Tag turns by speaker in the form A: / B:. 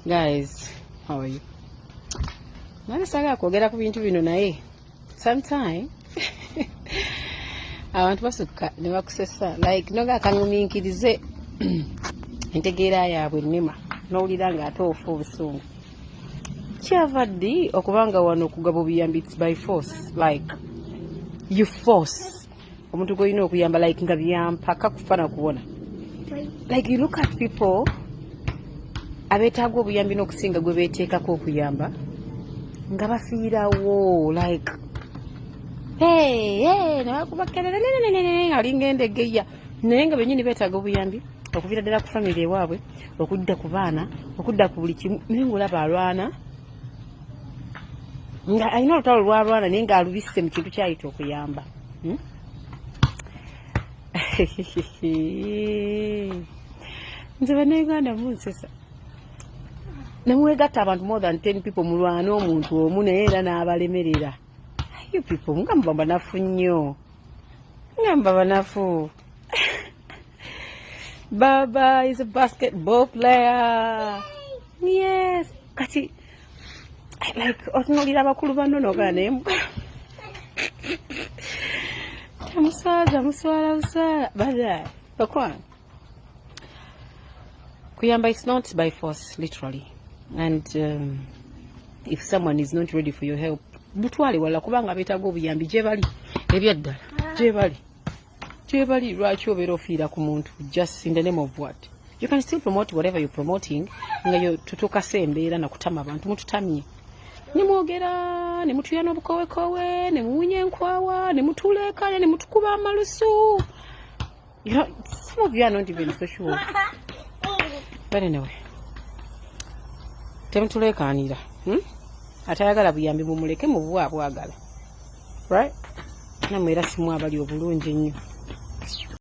A: Guys, how are you? Nali saagala kwogera ku bintu bino, naye sometime abantu basukka ne bakusesa, like noga akaŋuminkirize entegeera yaabwe ennema, n'owulira nga ate ofa obusungu. Kyava ddi okubanga wano okugaba obuyambi it's by force? Like you force omuntu gwolina okuyamba, like nga byampaka kufa na kuwona. Like you look at people abeetaaga obuyambi n'okusinga gwe beeteekako okuyamba nga bafiirawo, like hey, hey, nebakuba kelele nenenenene, alinga endegeya, naye nga benyini beetaaga obuyambi okuviira ddala ku famire ewaabwe, okudda ku baana, okudda ku buli kimu, naye ngaolaba alwana nga alina olutalo lwalwana, naye ng'alubisse mu kintu kyayita okuyamba, Nze Bannayuganda munsesa, nemwegatta abantu more than 10 people mulwane omuntu omu, naye era n'abalemerera. You people nga muba banafu nnyo, nga muba banafu. Baba is a basketball player. Yes, kati like otunuulira abakulu banno nogaa, naye temuswaza, muswala buswala. Badaye bakwano, kuyamba is not by force, literally, and if someone is not ready for your help, butwale wala, kubanga beetaaga obuyambi gye bali, ebyaddala gye bali, gye bali. Lwaki obeera ofiira ku muntu just in the name of what? You can still promote whatever you're promoting nga yo tutukase embeera nakutama abantu. Mututamye nemwogera, nemutuya n'obukowekowe, nemuwunya enkwawa, nemutuleekana, nemutukuba amalusu. Some of you are not even so sure, but anyway, temutuleekaanira, Atayagala buyambi mumuleke mu bwa bwagala, right? Namwe era simu abali obulungi ennyo.